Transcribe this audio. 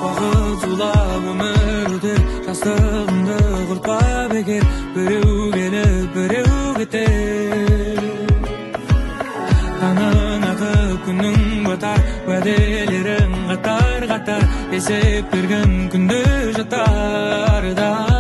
Уақыт зулап, өмір өтер, жастығымды құртпа бекер. Біреу келіп, біреу кетер, таңың атып, күнің батар, уәделерің қатар қатар, есеп бергін күнде жатарда.